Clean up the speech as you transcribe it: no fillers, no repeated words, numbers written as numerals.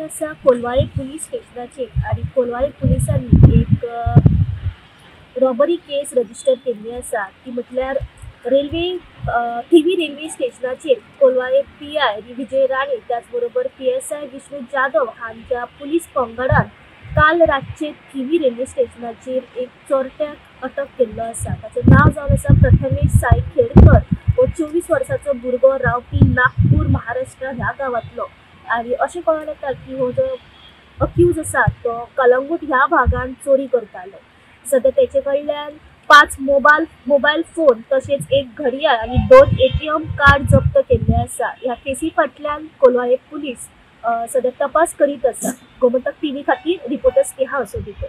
आसा कोलवाळे पुलीस स्टेशनाचेर आनी कोलवाळे पुलिसांनी एक रॉबरी केस रजिस्टर केल्ली आसा. ती म्हटल्यार रेल्वे थिवी रेल्वे स्टेशनाचेर कोलवाळे PI Vijay Rane त्याचबरोबर PSI Vishnu Jadhav हांच्या पुलीस पंगडान काल रातचे थिवी रेल्वे स्टेशनाचेर एक चोरट्याक अटक केल्लो आसा. ताचें नांव जावन आसा प्रथमेश साई खेडकर. हो 24 वर्साचो भुरगो रावपी नागपूर महाराष्ट्र ह्या गांवांतलो. आनी अशें कळोन येता की हो जो अक्यूज आसा तो कलंगूट ह्या भागान चोरी करतालो. सद्या तेचे कडल्यान 5 मोबायल फोन तशेंच एक घडयाळ आनी 2 ATM card जप्त केल्ले आसा. ह्या केसी फाटल्यान कोलवाळे पुलीस सद्या तपास करीत आसा. गोमंतक टीव्ही खातीर रिपोर्टर स्नेहा असोदीकर.